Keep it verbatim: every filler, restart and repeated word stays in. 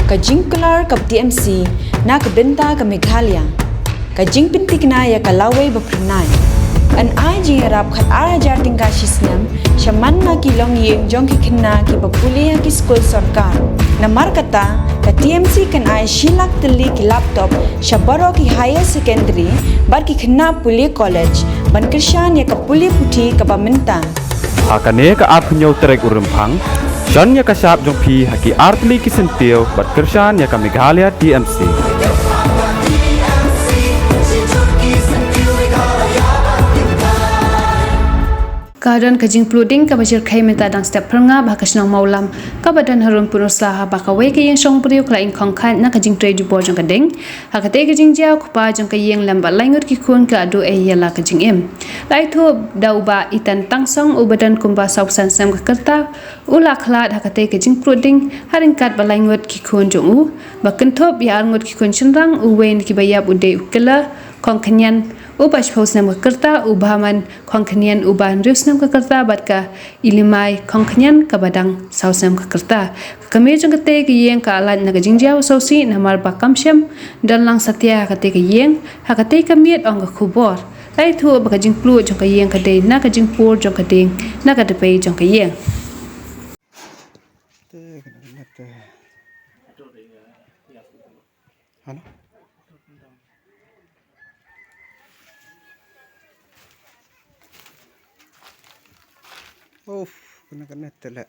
Ka jingkular ka T M C na ka bynta ka Meghalaya. Ka jingpynthikna ïa ka lawei ba phyrnai. Yn ai jingïarap khat ar hajar tyngka shi snem sha man la ki longïing jong ki khynnah kiba pule ha ki skul sorkar. Namar kata, ka T M C kan ai shi lak tylli ki laptop sha baroh ki higher secondary bad ki khynnah pule college ban kyrshan ïa ka pule puthi kaba mynta. Ha kane ka arphew tarik u Rymphang, shon ïa ka shap jong phi ha ki artylli ki syntiew bad kyrshan ïa ka Meghalaya T M C. Ka don ka jingpluh ding kaba jyrkhei mynta dang step phyrngap ha ka shnong Mawlam, kaba don ha Rympunursla, haba kawei ka ïing shong briew ka la ing khongkhait na ka jingtrei jubor jong ka ding. Ha katei ka jingjia, u kpa jong ka ïing lem bad lai ngut ki khun ka la duh ei ïa la ka jingim. La ithuh da u Bah Itan Tangsong, uba don kumba sawphew san snem ka rta, u la khlad ha katei ka jingpluh ding ha ryngkat bad lai ngut ki khun jong u. Ba kynthup ïa ar ngut ki khun shynrang, uwei na kiba ïap u dei u Killa Khongkhynnian, uba shiphew snem ka rta, u Bhaman Khongkhynnian, uba hynriew snem ka rta, bad ka Ilimai Khongkhynnian, kaba dang saw snem ka rta. Ka kmie jong katei ka ïing ka la lait na ka jingjia u sawsih namar ba kam shym don lang satia ha katei ka ïing ha katei ka miet, ong ka khubor. La ithuh ba ka jingpluh jong ka ïing ka dei na ka jingpur jong ka ding na ka dpei jong ka ïing. Hano? Uff, kane kane te leh.